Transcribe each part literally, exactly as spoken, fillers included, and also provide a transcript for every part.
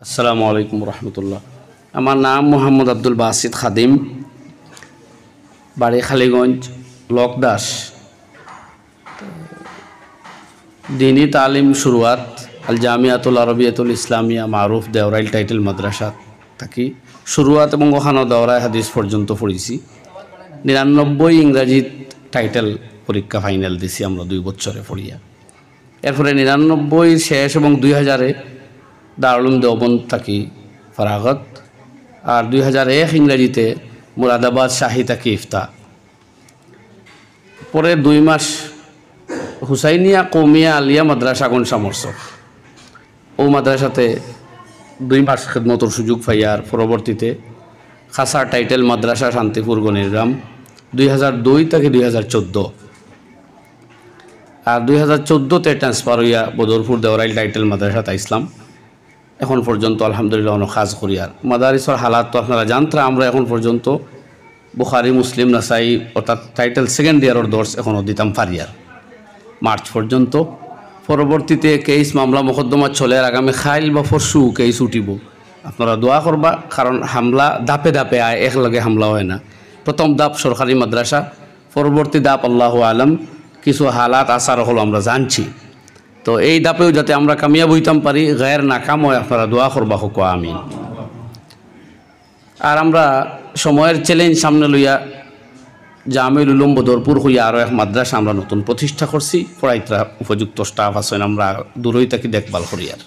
আসসালামু আলাইকুম রহমতুল্লাহ। আমার নাম মোহাম্মদ আব্দুল বাসিত খাদিম, বাড়ি খালিগঞ্জ, লকদাস। দিনি তালিম শুরুয়াত আল জামিয়াতুল আরবিয়াতুল ইসলামিয়া মারুফ দেওরাইল টাইটেল মাদ্রাসা থাকি শুরুয়াত এবং ওখানো দেওরায় হাদিস পর্যন্ত পড়ছি। নিরানব্বই ইংরাজিত টাইটেল পরীক্ষা ফাইনাল দিছি আমরা দুই বছরে পড়িয়া। এরপরে নিরানব্বই শেষ এবং দুই হাজারে দারুলুম দেওবন্দ থাকি ফারাগত, আর দুই হাজার এক ইংরাজিতে মুরাদাবাদ শাহী থাকি ইফতা। পরে দুই মাস হুসাইনিয়া কৌমিয়া আলিয়া মাদ্রাসাগঞ্জ সামরসর, ও মাদ্রাসাতে দুই মাস খেদমতর সুযোগ পাইয়ার পরবর্তীতে খাসা টাইটেল মাদ্রাসা শান্তিপুর গণিরগ্রাম দুই হাজার দুই থাকি দুই হাজার চোদ্দ। আর দুই হাজার চোদ্দতে ট্রান্সফার হইয়া বদরপুর দেওরাইল টাইটেল মাদ্রাসাত আইসলাম। এখন পর্যন্ত আলহামদুলিল্লাহ অনেক কাজ করিয়ার। মাদারিসর হালাত তো আপনারা জানতরা, আমরা এখন পর্যন্ত বুখারি, মুসলিম, নাসাই অর্থাৎ টাইটেল সেকেন্ড ইয়ারর দর্স এখনও দিতাম পারিয়ার মার্চ পর্যন্ত। পরবর্তীতে কেস মামলা মোকদ্দমা চলের, আগামী খাইল বা পরশু কেস উঠিব। আপনারা দোয়া করবা, কারণ হামলা ধাপে ধাপে আয়, একলগে হামলা হয় না। প্রথম ধাপ সরকারি মাদ্রাসা, পরবর্তী ধাপ আল্লাহু আলম, কিছু হালাত আসার হলো আমরা জানছি। তো এই ধাপেও যাতে আমরা কামিয়াব হইতাম পারি, গায়ের নাকাম হয়, আপনারা দোয়া করবা, হোক আমিন। আর আমরা সময়ের চ্যালেঞ্জ সামনে লইয়া জামিউল উলুম বদরপুর হইয়া আরও এক মাদ্রাসা আমরা নতুন প্রতিষ্ঠা করছি, পড়াইতরা উপযুক্ত স্টাফ আছেন, আমরা দূরই থাকি দেখভাল করিয়ার।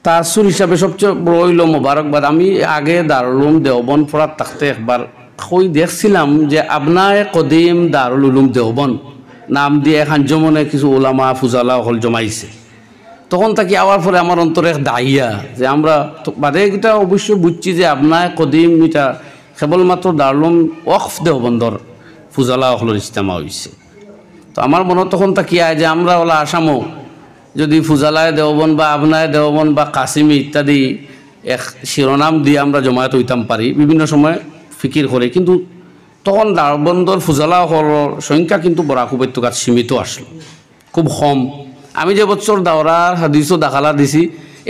তাসুর হিসাবে সবচেয়ে বড় হইল মোবারকবাদ। আমি আগে দারুলুম দেওবন্দ পড়ার থাকতে একবার কই দেখছিলাম যে আবনায়ে কদিম দারুল উলুম দেওবন্দ নাম দিয়ে এক আঞ্জুমনে কিছু ওলামা ফুজালা হল জমাইছে। তখন থাকি আওয়ার পরে আমার অন্তরে এক দাহিয়া যে আমরা তো বাদে এটা অবশ্য বুঝছি যে আবনায়ে কদিম এটা কেবলমাত্র দারুলুম ওয়াকফ দেওবন্দর ফুজালা হলর ইজতেমা হইছে। তো আমার মনে তখন থাকি আয় যে আমরা ওলা আসামও যদি ফুজালায় দেওবন্দ বা আবনায় দেওবন্দ বা কাসিমি ইত্যাদি এক শিরোনাম দিয়ে আমরা জমায়েত হইতাম পারি, বিভিন্ন সময় ফিকির করে, কিন্তু তখন দারুলুম দেওবন্দর ফুজালা হলর সংখ্যা কিন্তু বরাক উপত্যকাত সীমিত আসলো, খুব কম। আমি যে বছর দাওরার হাদিসও দাখালা দিছি,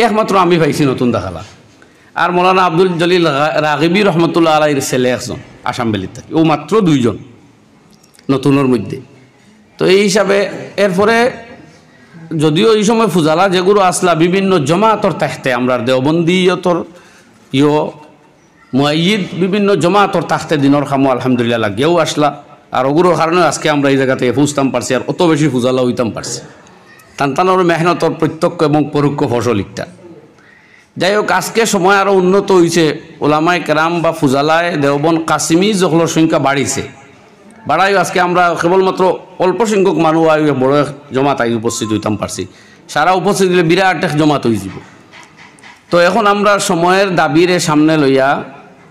একমাত্র আমি পাইছি নতুন দাখালা, আর মৌলানা আব্দুল জলিল রা-, রাগিবী রহমতুল্লাহ আলাইহির ছেলে একজন আসাম ভ্যালির থাকি, ও মাত্র দুইজন নতুনর মধ্যে। তো এই হিসাবে এরপরে যদিও এই সময় ফুজালা যেগুলো আসলা বিভিন্ন জমাতর তাহতে আমরা দেওবন্দিয়তর ইয়ো মুআইয়িদ বিভিন্ন জমাতর তাখতে দিনর কামো আলহামদুলিল্লাহ লাগিয়াও আসলা। আর ওগুলোর কারণে আজকে আমরা এই জায়গাতে পৌঁছতাম পারছি, আর অত বেশি ফুজালা হইতাম পারছি। তান তানোর মেহনতর প্রত্যক্ষ এবং পরোক্ষ ফসল একটা। যাই হোক, আজকে সময় আরও উন্নত হইছে, ওলামায়ে কেরাম বা ফুজালায়ে দেওবন্দ কাসিমি জখলর সংখ্যা বাড়িছে। বাড়াইও আজকে আমরা কেবলমাত্র অল্প সংখ্যক মানুষ আই বড় এক জমাত আই উপস্থিত হইতাম পারছি। সারা উপস্থিত হইলে বিরাট এক জমাত হয়ে যাব। তো এখন আমরা সময়ের দাবিরে সামনে লইয়া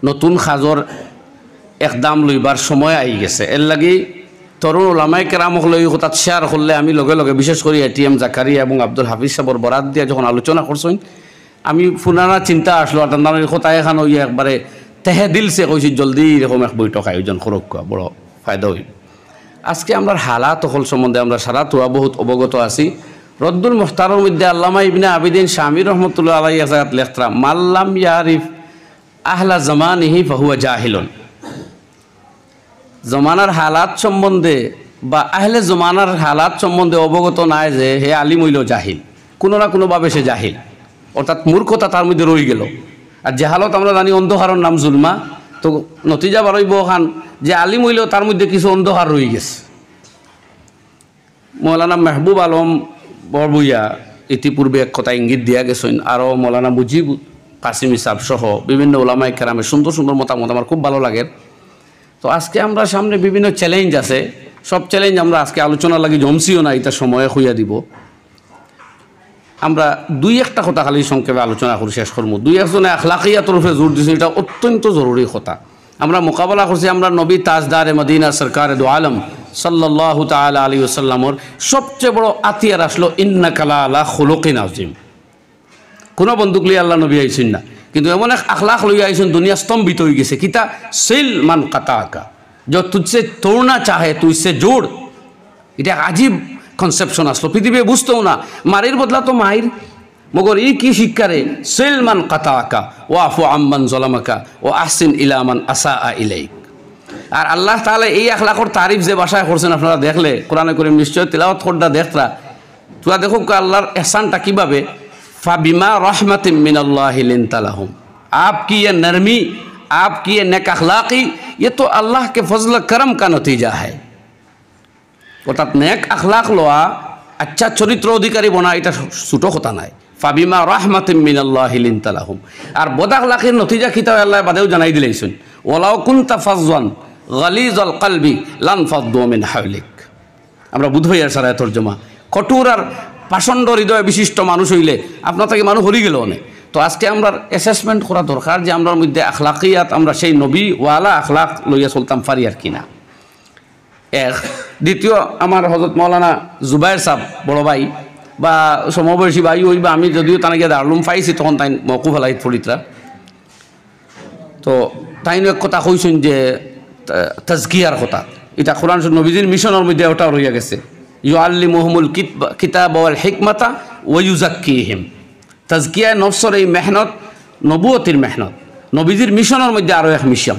নতুন কাজর একদাম লইবার সময় আই গেছে। এর লাগি তরুণ ওলামায়ে কেরাম হকলে এই কথা শেয়ার করলে আমি লগে লগে, বিশেষ করে এটিএম জাকারিয়া এবং আব্দুল হাফিজ সাহেবর বরাত দিয়া যখন আলোচনা করছেন, আমি পুনারা চিন্তা আসলো, আর তার কথা এখান হইয়া একবারে তেহে দিল সে কইছি, "জলদি এরকম এক বৈঠক আয়োজন করুক, বড় ফায়দা হইব।" আজকে আমরা হালাত হকল সম্বন্ধে আমরা সারা তোয়া বহুত অবগত আছি। রদ্দুল মুখতারর মধ্যে আল্লামা ইবনে আবিদিন শামী রহমতুল্লাহ আলাইহি এক জায়গাত লেখরা, "মাল্লাম ইয়ারিফ আহলা জামানিহি ফাহুয়া জাহিলুন।" জমানার হালাত সম্বন্ধে বা আহলে জমানার হালাত সম্বন্ধে অবগত নাই যে হে আলিম হইল জাহিল, কোনো না কোনোভাবে সে জাহিল, অর্থাৎ মূর্খতা তার মধ্যে রয়ে গেল। আর জাহালত আমরা জানি অন্ধকারর নাম জুলমা। তো নতিজা বারইব খান যে আলিম হইলেও তার মধ্যে কিছু অন্ধকার রয়ে গেছে। মৌলানা মেহবুব আলম বড়বুইয়া ইতিপূর্বে এক কথা ইঙ্গিত দিয়া গেছেন, আরও মৌলানা মুজিব কাসিমি সাহেব সহ বিভিন্ন ওলামায়ে কেরামের সুন্দর সুন্দর মতামত আমার খুব ভালো লাগে। তো আজকে আমরা সামনে বিভিন্ন চ্যালেঞ্জ আছে, সব চ্যালেঞ্জ আমরা আজকে আলোচনা লাগি জমছিও না, এটা সময়ে হইয়া দিব। আমরা দুই একটা কথা খালি সংক্ষেপে আলোচনা করি, শেষ করবো। দুই একজনে আখলাকিয়াতর উপরে জোর দিয়েছেন, এটা অত্যন্ত জরুরি কথা। আমরা মোকাবেলা করছি আমরা নবী তাজদারে মদিনা সরকারে দু আলম সাল্লাল্লাহু তাআলা আলাইহি ওয়াসাল্লামর সবচেয়ে বড় আতিয়ার আসলো ইন্নাকা লা আলা খুলুকিন আযীম। কোনো বন্দুক লইয়া আল্লাহ নবী আইছেন না, কিন্তু এমন এক আখলাক লইয়া আইছেন, দুনিয়া স্তম্ভিত হয়ে গেছে। কিতা? সিল মান কাতাকা, জো তুঝসে তোড়না চাহে তু ইসসে জোড়। এটা এক আজীব কনসেপশন আসলো, পৃথিবী বুঝতেও না। মারির বদলা তো মাইর, মগর ই কি শিক্ষা রে? সিল মান কাতাআকা, ওয়াফু আম্মান জালামাকা, ওয়া আহসিন ইলা মান আসাআ ইলাইক। আর আল্লাহ তাআলা এই আখলাকর তারিফ যে ভাষায় করছেন, আপনারা দেখলে, কোরআনে করিম নিশ্চয় তিলাওয়াত কররা দেখরা, তোরা দেখো আল্লাহর এহসানটা কিভাবে, ফাবিমা রাহমাতিম মিনাল্লাহি লিনতা লাহুম। आपकी ये नरमी, आपकी ये नेक अखलाकी, ये तो अल्लाह के फजल करम का नतीजा है। অর্থাৎ নেক আখলাক লওয়া, আচ্ছা চরিত্র অধিকারী বনা, এটা ছোট কথা নায়। ফাবিমা রাহমাতিম মিনাল্লাহি লিনতা লাহুম। আর বদ আখলাকির নতিজা কিতা অয় আল্লাহ বাদেও জানাই দিলাইছইন, ওয়ালাউ কুনতা ফাজ্জান গালিজাল কলবি লানফাদ্দু মিন হাওলিক। আমরা বুধ ভাইয়ার সারায় তর্জমা, কঠোর আর পাষণ্ড হৃদয় বিশিষ্ট মানুষ অইলে আপনার থাকি মানুষ হরি গেল অনেক। তো আজকে আমরা অ্যাসেসমেন্ট করা দরকার যে আমরার মধ্যে আখলাকিয়াত, আমরা সেই নবী ওয়ালা আখলাক লইয়া চলতাম পারি আর কি না। এক। দ্বিতীয়, আমার হযরত মাওলানা জুবায়ের সাহেব বড় ভাই বা সমবয়সী ভাই অইবা, আমি যদিও তানে গিয়া দারুলুম পাইছি, তখন তাইন মওকুফ আলাইত পড়িতরা। তো তাইন এক কথা কইছইন যে তা-, তাজকিয়ার কথা, এটা কোরআন শরীফ নবীজির মিশনের মধ্যে ওটা রইয়া গেছে। ইউআল্লিমুহুমুল কিতবা-, কিতাবা ওয়াল হিকমাতা ওয়া ইউজাক্কিহিম। তাজকিয়ায়ে নফসর এই মেহনত, নবুয়তির মেহনত, নবীজির মিশনের মধ্যে আরো এক মিশন।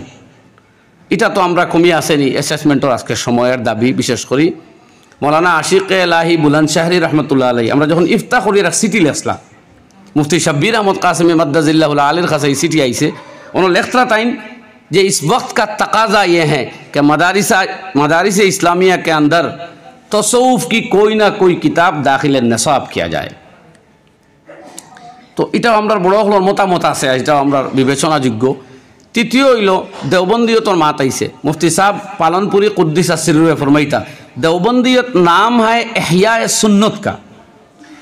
এটা তো আমরা কমিয়া আসেনি, অ্যাসেসমেন্টর আজকে সময়ের দাবি। বিশেষ করি মৌলানা আশিকে এলাহি বুলন্দশাহরি রহমতুল্লাহ আলাইহি, আমরা যখন ইফতা করি, এক চিঠি লেখলা মুফতি শাব্বির আহমদ কাসেমি মাদ্দাজিল্লাহুল আলির কাছে, এই চিঠি আইছে। ওনো লেখতরা তাইন যে, "ইস ওয়াক্ত কা তাকাজা ইয়ে হ্যায় কে মাদারিসা, মাদারিস ইসলামিয়া কে আন্দর তসউফ কি কোই না কোই কিতাব দাখিলে নিসাব কিয়া যায়।" তো এটাও আমরার বড় অকলর মতামত আছে, এটাও আমরার বিবেচনাযোগ্য। তৃতীয় অইলো, দেওবন্দিয়তর মাত আইছে। মুফতি সাহেব পালনপুরি কুদ্দিসা সিররুয়ে ফরমাইতা, "দেওবন্দিয়ত নাম হায় এহয়ায়ে সুন্নত কা।"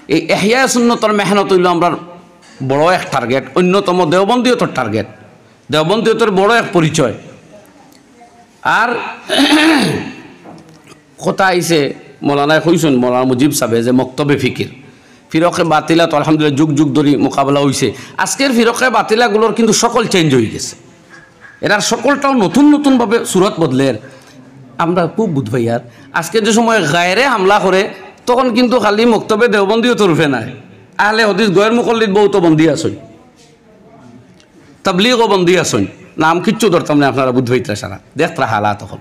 এই এহয়ায়ে সুন্নতর মেহনত অইলো আমরার বড় এক টার্গেট, অন্যতম দেওবন্দিয়তর টার্গেট, দেওবন্দিয়তর বড় এক পরিচয়। আর কথা আইছে, মৌলানায় কইছইন, মৌলানা মুজিব সাহেবে, যে মক্তবে ফিকির, ফিরকে বাতিলা তো আলহামদুলিল্লাহ যুগ যুগ ধরি মোকাবেলা অইছে। আজকের ফিরকে বাতিলাগুলোর কিন্তু সকল চেঞ্জ অই গেছে। এরার সকলটাও নতুন নতুন ভাবে সুরত বদলের। আমরা খুব বুধ ভাইয়ার আজকে যে সময় গায়রে হামলা করে, তখন কিন্তু খালি মক্তবে দেওবন্দিয়তর উপরে নায়, আহলে হাদিস গয়ের মুকল্লিদ বহুত বন্দি আছইন। তাবলিগও বন্দি আছইন, নাম কিচ্ছু ধরতাম না, আপনারা বুধ ভাইতরা সারা দেখতরা হালাত অখন।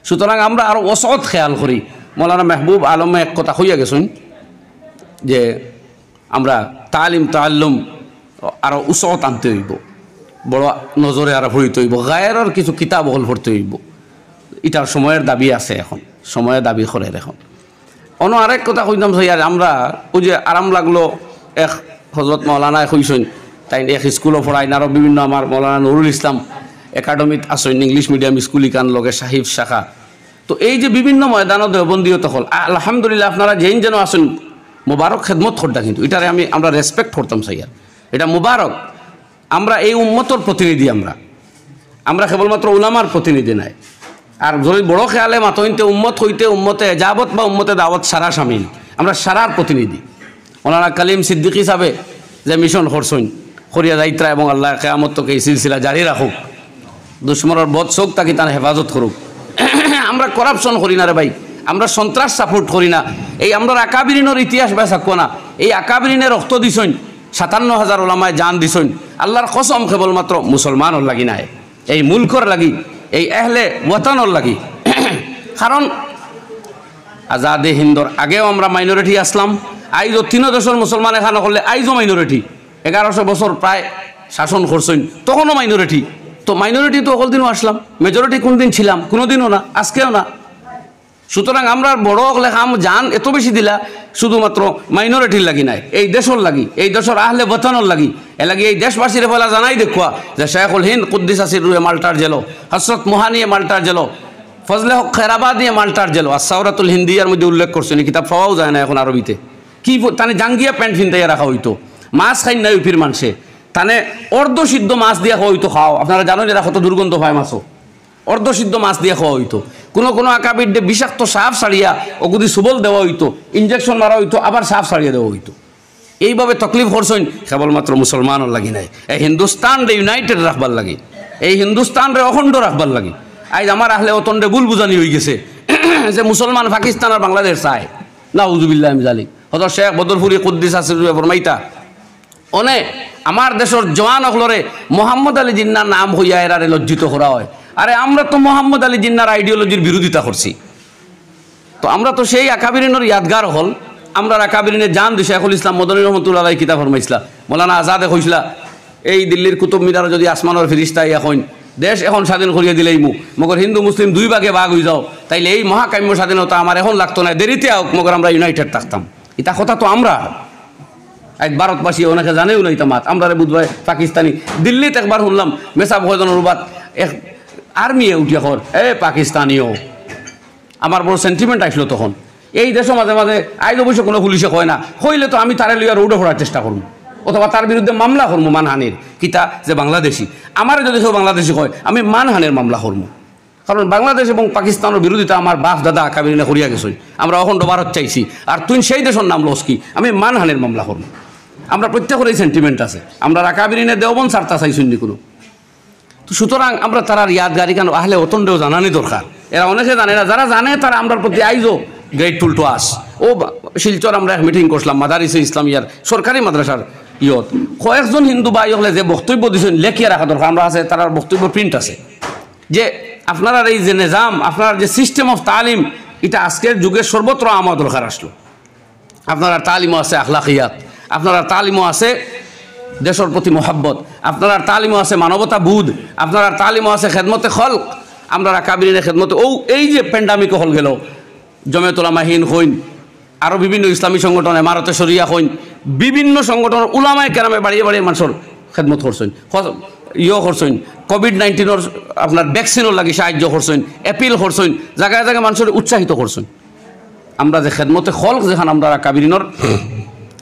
সুতরাং আমরা আরো ওসত খেয়াল করি। মৌলানা মেহবুব আলমে এক কথা কইয়া গেছইন যে আমরা তালিম তাআল্লুম আরো উসত আনতে অইবো, বড় নজরে আরো পড়তে অইবো, গায়রর কিছু কিতাব অকল পড়তে অইবো। ইটার সময়ের দাবি আছে অখন, সময়ে দাবি করের অখন। অনো আরেক কথা কইতাম চাই, আর আমরা ওই যে আরাম লাগলো, এক হযরত মাওলানায় কইছইন, তাইন এক স্কুলো পড়াইন, আরো বিভিন্ন আমার মাওলানা নুরুল ইসলাম একাডেমিত আছইন, ইংলিশ মিডিয়াম স্কুল ইকান লগে সাহিব শাখা। তো এই যে বিভিন্ন ময়দানো দেওবন্দিয়ত অকল, আ-, আলহামদুলিল্লাহ, আপনারা যেইন যেন আছইন, মোবারক খেদমত করতা, কিন্তু ইটারে আমি, আমরা রেসপেক্ট করতাম চাই। আর এটা মোবারক, আমরা এই উম্মতর প্রতিনিধি, আমরা, আমরা কেবলমাত্র উলামার প্রতিনিধি নায়। আর যদি বড় খেয়ালে মাতইন তে উম্মত কইতে উম্মতে এজাবত বা উম্মতে দাওয়াত সারা শামিল, আমরা সারার প্রতিনিধি। মৌলানা কালিম সিদ্দিকী সাহেবে যে মিশন করছইন, করিয়া যাইতরা, এবং আল্লাহ কিয়ামত তক এই সিলসিলা জারি রাখুক, দুশমনর বদ চোখ থাকি তান হেফাজত করুক। আমরা করাপশন করি না রে ভাই, আমরা সন্ত্রাস সাপোর্ট করি না। এই আমরার আকাবিরিনর ইতিহাস বেশ আকুয়া না, এই আকাবিরিনে রক্ত দিছইন, সাতান্ন হাজার ওলামায় জান দিছইন, আল্লাহর কসম কেবলমাত্র মুসলমানর লাগি নায়, এই মুলকর লাগি, এই আহলে ওয়াতানর লাগি। কারণ আজাদে হিন্দর আগেও আমরা মাইনরিটি আসলাম, আইজও তিনও দেশর মুসলমান এখান করলে আইজও মাইনরিটি। এগারোশো বছর প্রায় শাসন করছইন, তখনও মাইনরিটি। তো মাইনরিটি তো অকল দিনও আসলাম, মেজরিটি কোন দিন ছিলাম? কোনোদিনও না, আজকেও না। সুতরাং আমরার বড় অকলে কাম জান এত বেশি দিলা শুধুমাত্র মাইনরিটির লাগি নায়, এই দেশর লাগি, এই দেশর আহলে ওয়াতানর লাগি। এর লাগি এই দেশবাসীরে পয়লা জানাই দেখুয়া যে শেখুল হিন্দ কুদ্দিসা সিররুয়ে মাল্টার জেলো, হজরত মুহানিয়ে মাল্টার জেলো, ফজলে হক খেরাবাদিয়ে মাল্টার জেলো, আর সাওরাতুল হিন্দিয়ার মধ্যে উল্লেখ করছইন, এই কিতাব পাওয়াও যায় না এখন আরবিতে। কি ফ-, তানে জাঙ্গিয়া প্যান্ট ফিন্দাইয়া রাখা অইতো, মাছ খাইন নাই উপর মানষে, তানে অর্ধসিদ্ধ মাছ দিয়া খাওয়া অইতো, খাও। আপনারা জানইন এরা কত দুর্গন্ধ পায় মাছও। অর্ধসিদ্ধ মাছ দিয়া খাওয়া অইতো। কোনো কোনো আকাবিররে বিষাক্ত সাপ ছাড়িয়া অগুদি সুবল দেওয়া অইতো, ইঞ্জেকশন মারা অইতো, আবার সাপ ছাড়িয়া দেওয়া অইতো। এইভাবে তকলিফ করছইন কেবলমাত্র মুসলমানর লাগি নায়, এই হিন্দুস্তানরে ইউনাইটেড রাখবার লাগি, এই হিন্দুস্তানরে অখণ্ড রাখবার লাগি। আইজ আমার আহলে ওতনরে ভুল বুঝানি অই গেছে যে মুসলমান পাকিস্তান আর বাংলাদেশ চায়। নাউজুবিল্লাহ মিন জালিক। হযরত শেখ বদরপুরি কুদ্দিসা সিররুয়ে ফরমাইতা, অনে আমার দেশর জওয়ান অকলরে মোহাম্মদ আলী জিন্নার নাম কইয়া এরারে লজ্জিত করা অয়। আরে, আমরা তো মোহাম্মদ আলী জিন্নার আইডিওলজির বিরোধিতা করছি। তো আমরা তো সেই আকাবিরিনর ইয়াদগার অকল, আমরার আকাবিরিনে জান দি। শেখুল ইসলাম মদনী রহমতুল্লাহ আলাইহি কিতা ফরমাইছলা, মৌলানা আজাদে কইছলা, এই দিল্লির কুতুব মিনারো যদি আসমানর ফিরিস্তা আইয়া কইন, "দেশ এখন স্বাধীন করিয়া দিলাইমু, মগর হিন্দু মুসলিম দুই ভাগে ভাগ অইযাও, তাইলে এই মহাকাম্য স্বাধীনতা আমার এখন লাগতো নায়, দেরিতে আউক, মগর আমরা ইউনাইটেড থাকতাম।" ইতা কথা তো আমরা। আজ ভারতবাসী অনেকে জানেও না ইতা মাত। আমরারে বুধবায় পাকিস্তানি, দিল্লিত একবার হুনলাম, মেসাব কয়জনর উবাত এক আর্মিয়ে উঠিয়া কর, "এ পাকিস্তানিও।" আমার বড় সেন্টিমেন্ট আইছলো তখন। এই দেশো মাঝে মাঝে, আইজ অবশ্য কুনু পুলিশে কয় না, কইলে তো আমি তারে লইয়া রোডো ফড়ার চেষ্টা করমু, অথবা তার বিরুদ্ধে মামলা করমু মানহানির। কিতা যে বাংলাদেশি, আমারে যদি কেউ বাংলাদেশি কয়, আমি মানহানির মামলা করমু। কারণ বাংলাদেশ এবং পাকিস্তানর বিরোধিতা আমার বাফ দাদা আকাবিরিনে করিয়া গেছইন। আমরা অখণ্ড ভারত চাইছি, আর তুই সেই দেশর নাম লস কি? আমি মানহানির মামলা করমু। আমরা প্রত্যেকর এই সেন্টিমেন্ট আছে। আমরা আকাবিরিনে দেওবন্দ ছাড়তা চাইছইন নি কুনু? তো সুতরাং আমরা তারার ইয়াদগারি কেন আহলে ওতনরেও জানানি দরকার। এরা অনেকে জানে না, যারা জানে তারা আমরার প্রতি আইজও grateful to us। ও বা-, শিলচর আমরা এক মিটিং করছিলাম মাদারিসে ইসলামিয়ার সরকারি মাদ্রাসার ইয়ত। কয়েকজন হিন্দু ভাই অকলে যে বক্তব্য দিছইন লেখিয়া রাখা দরকার, আমরা আছে, তারার বক্তব্য প্রিন্ট আছে। যে আপনারার এই যে নিজাম, আপনারার যে সিস্টেম অফ তালিম, ইটা আজকের যুগে সর্বত্র আমার দরকার আছলো। আপনারার তালিমও আছে আখলাকিয়াত, আপনারার তালিমও আছে দেশর প্রতি মহব্বত, আপনারার তালিমও আছে মানবতা বোধ, আপনারার তালিমও আছে খেদমতে খলক। আমরার আকাবিরিনে খেদমতে, ও এই যে প্যান্ডামিক অকল গেল, জমিয়ত উলামা হিন্দ কইন, আরো বিভিন্ন ইসলামী সংগঠন, এমারতে শরিয়া কইন, বিভিন্ন সংগঠনর উলামায়ে কেরামে বাড়িয়ে বাড়িয়ে মানষর খেদমত করছইন, খ-, ইয়ো করছইন, কোভিড নাইনটিনর আপনার ভ্যাকসিনর লাগি সাহায্য করছইন, অ্যাপিল করছইন, জাগায় জাগায় মানষরে উৎসাহিত করছইন। আমরা যে খেদমতে খলক যেখান আমরার আকাবিরিনর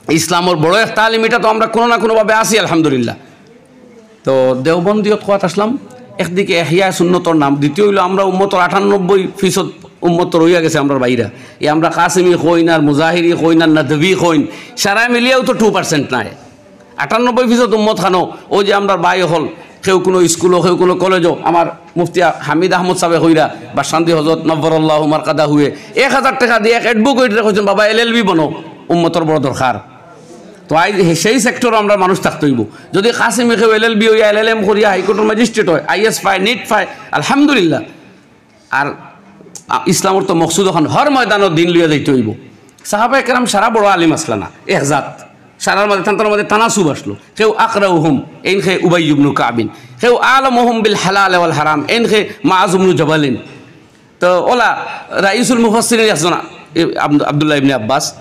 ইসলামর বড় এক তালিম, ইটা তো আমরা কুনু না কুনুভাবে আছি, আলহামদুলিল্লাহ। তো দেওবন্দিয়ত কওয়াত আছলাম, একদিকে এহইয়া সুন্নতর নাম, দ্বিতীয় অইলো আমরা উম্মতর আটানব্বই ফিসদ উম্মত রইয়া গেছে আমরার বাইরা। এই আমরা কাসিমি কইন আর মুজাহিরি কইন আর নদভি কইন, সারায় মিলিয়াও তো টু পার্সেন্ট নায়। আটানব্বই ফিসদ উম্মত খানো, অউ যে আমরার ভাই অকল, কেউ কুনু স্কুলো, কেউ কুনু কলেজো, আমার মুফতি হামিদ আহমদ সাবে কইরা, বাসকান্দি হজরত নব্বরাল্লাহু মারকাদাহুয়ে, এক হাজার টেকা দিয়া এক অ্যাডভোকেটরে কইছইন, "বাবা, এলএলবি বনো, উম্মতর বড় দরকার।" তো আইজ হে-, সেই সেক্টরো আমরার মানুষ থাকতে অইবো। যদি কাসিমি কেউ এলএলবি অইয়া, এলএলএম করিয়া, হাইকোর্টর ম্যাজিস্ট্রেট অয়, আইএস পায়, নিট পায়, আলহামদুলিল্লাহ। আর, আ, ইসলামর তো মকসুদ অখন হর ময়দানো দিন লইয়া যাইতে অইবো। সাহাবায়ে কেরাম সারা বড় আলিম আছলা না, এক জাত। সারার মাঝে, তানতার মাঝে তানাসুব আছলো। কেউ আকরাউহুম, এইন খে উবাই ইবনু কাবিন। কেউ আলামুহুম বিল হালাল ওয়াল হারাম, এইন খে মুআজ ইবনু জাবালিন। তো অলা রাইসুল মুফাসসিরিন একজন, এ, আব্দ-, আব্দুল্লাহ ইবনে আব্বাস।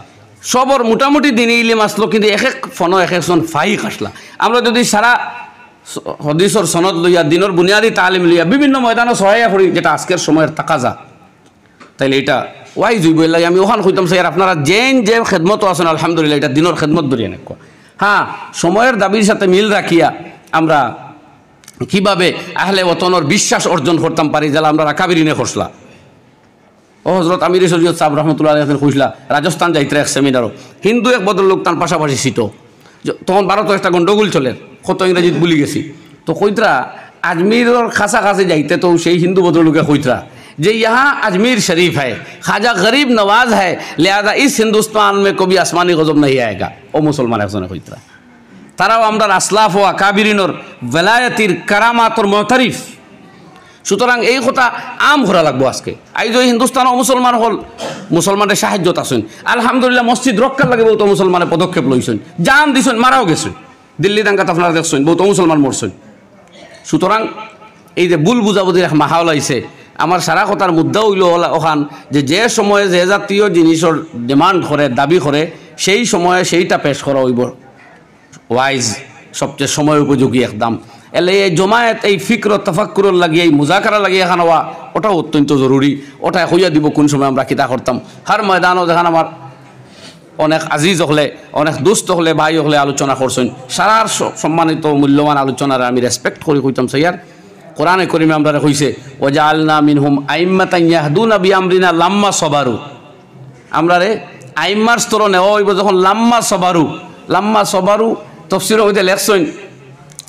সবর মোটামুটি দিনি ইলিম আছলো, কিন্তু এক এক ফনো এক একজন ফাইক আছলা। আমরা যদি সারা স-, হদিসর সনদ লইয়া, দিনর বুনিয়াদি তালিম লইয়া, বিভিন্ন ময়দানো ছড়াইয়া পড়ি, যেটা আজকের সময়র তাকাজা, তাইলে ইটা ওয়াইজ অইবো। এর লাগি আমি অখান কইতাম চাই, আর আপনারা যেইন যে খেদমতো আছইন, আলহামদুলিল্লাহ, ইটা দিনর খেদমত ধরিয়া নেক। হ্যাঁ, সময়র দাবির সাথে মিল রাখিয়া আমরা কিভাবে আহলে ওতনর বিশ্বাস অর্জন করতাম পারি, যেলা আমরার আকাবিরিনে করছলা। ও হজরত আমিরে শরিয়ত সাব রহমতুল্লাহ আলাইহি কইছলা, রাজস্থান যাইতরা এক সেমিনারো, হিন্দু এক ভদ্রলোক তান পাশাপাশি সিটো। য-, তখন ভারতো একটা গন্ডগোল চলের, কত ইংরেজিত ভুলি গেছি। তো কইতরা, আজমিরর কাছাকাছি যাইতে তো সেই হিন্দু ভদ্রলোকে কইতরা যে, "ইহা আজমির শরিফ হ্যায়, খাজা গরিব নওয়াজ হ্যায়, লিহাজা ইস হিন্দুস্তান মে কভি আসমানি গজব নাহি আয়েগা।" ও মুসলমান একজনে কইতরা। তারাও আমরার আসলাফ ও আকাবিরিনর ভেলায়েতির কারামাতর মুতারিফ। সুতরাং এই কথা আম করা লাগবো আজকে। আইজ অউ হিন্দুস্তানো মুসলমান অকল, মুসলমানরে সাহায্যত আছইন। আলহামদুলিল্লাহ, মসজিদ রক্ষার লাগি বউত মুসলমানে পদক্ষেপ লইছইন, জান দিছইন, মারাও গেছইন। দিল্লি দাঙ্গাত আপনারা দেখছইন, বউত মুসলমান মরছইন। সুতরাং এই যে ভুল বুঝাবুঝির এক মাহল আইছে, আমার সারা কথার মুদ্দা অইলো অলা-, অখান যে, যে সময়ে যে জাতীয় জিনিসর ডিমান্ড করে, দাবি করে, সেই সময়ে সেইটা পেশ করা অইবো। ওয়াইজ, সবচেয়ে সময় উপযোগী একদম। এলে এই জমায়েত, এই ফিকর ও তাফাক্কুরর লাগি, এই মুজাকারার লাগি এখান অওয়া, ওটাও অত্যন্ত জরুরি। ওটায় কইয়া দিবো কুন সময় আমরা কিতা করতাম। হর ময়দানো যেখান আমার অনেক আজিজ অকলে, অনেক দোস্ত অকলে, ভাই অকলে আলোচনা করছইন, সারার স-, সম্মানিত মূল্যবান আলোচনারে আমি রেসপেক্ট করি কইতাম চাইয়ার। কোরআনে করিমে আমরারে কইছে, "ওয়াজাআলনা মিনহুম আইম্মাতান ইয়াহদুনা বিআমরিনা লাম্মা সাবারু।" আমরারে আইম্মার স্তরো নেওয়া অইবো যখন লাম্মা সাবারু, লাম্মা সাবারু তফসিরর মধ্যে লেখছইন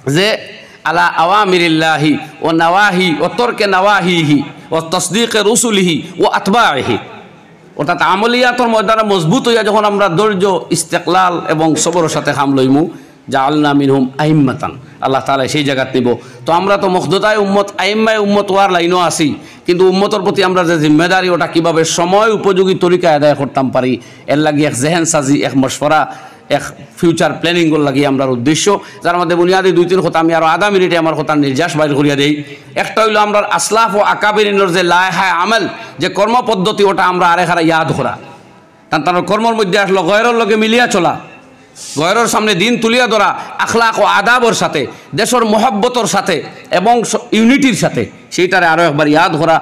যে, "আলা আওয়ামিরিল্লাহি ওয়া নাওয়াহি ওয়া তরকে নাওয়াহিহি ওয়া তাসদিকে রুসুলিহি ওয়া আতবাইহি।" অর্থাৎ আমলিয়াতর ময়দানে মজবুত অইয়া যখন আমরা ধৈর্য, ইস্তেকলাল এবং সবরর সাথে কাম লইমু, জাআলনা মিনহুম আইম্মাতান, আল্লাহ তাআলা সেই জাগাত নিব। তো আমরা তো মুক্তাদায়ে উম্মত, আইম্মায়ে উম্মত অওয়ার লাইনো আছি, কিন্তু উম্মতর প্রতি আমরা যে জিম্মেদারি, ওটা কিভাবে সময় উপযোগী তরিকায় আদায় করতাম পারি, এর লাগি এক জেহেন সাজি, এক মশওয়ারা, এক ফিউচার প্ল্যানিংর লাগি আমরার উদ্দেশ্য। যার মধ্যে বুনিয়াদি দুই তিন কথা আমি আরো আধা মিনিটে আমার কথা নির্যাস বাইর করিয়া দেই। একটা অইলো আমরার আসলাফ ও আকাবিরিনর যে লায়হায় আমল, যে কর্মপদ্ধতি, ওটা আমরা আরেকবার ইয়াদ করা। তান তানর কর্মর মধ্যে আসলো গয়রর লগে মিলিয়া চলা, গয়রর সামনে দিন তুলিয়া ধরা, আখলাক ও আদাবর সাথে, দেশর মহব্বতর সাথে এবং স-, ইউনিটির সাথে, সেইটারে আরো একবার ইয়াদ করা।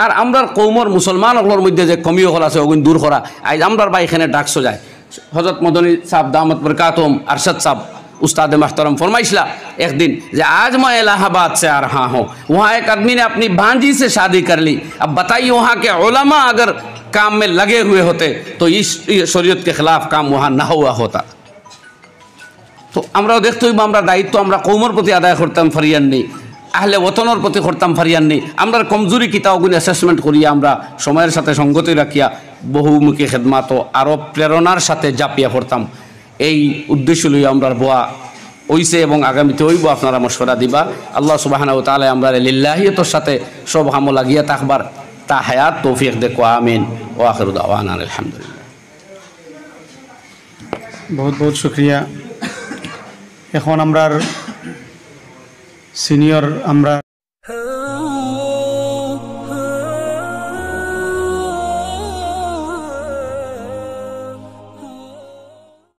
আর আমরার কওমর মুসলমান অকলর মধ্যে যে কমি অকল আছে, ওগুন দূর করা। আইজ আমরার ভাই এখানে ডাকছো যায়, হযরত মদনী সাহেব দামাত বরকাতহুম আরশাদ সাহেব, উস্তাদে মুহতারাম ফরমাইছলা একদিন যে, "আজ মে এলাহাবাদ সে আ রাহা হুঁ, ওয়াহাঁ এক আদমি নে আপনি ভাঞ্জি সে শাদি কর লি, আব বাতাইয়ে ওয়াহাঁ কে উলামা আগর কাম মে লগে হুয়ে হোতে তো ইস, ইয়ে শরিয়ত কে খিলাফ কাম ওয়াহাঁ না হুয়া হোতা।" তো আমরাও দেখতে অইবো, আমরা দায়িত্ব আমরা কওমর প্রতি আদায় করতাম পারিয়ার নি, আহলে ওয়াতনর প্রতি করতাম পারিয়ার নি, আমরার কমজুরি কিতা, ওগুন অ্যাসেসমেন্ট করিয়া আমরা সময়র সাথে সঙ্গতি রাখিয়া বহুমুখী খেদমাত ও আরো প্রেরণার সাথে ঝাঁপিয়া পড়তাম। এই উদ্দেশ্য লইয়া আমরার বওয়া অইছে এবং আগামীতে অইবো, আপনারা মশওয়ারা দিবা। আল্লাহ সুবহানাহু ওয়া তাআলা আমরারে লিল্লাহিয়তর সাথে সব কামো লাগিয়া থাকবার তা হায়াত তৌফিক দেউক্কা। আমিন। ওয়া আখিরু দাওয়ানা আলহামদুলিল্লাহ। বহুত বহুত শুকরিয়া। এখন আমরার সিনিয়র, আমরা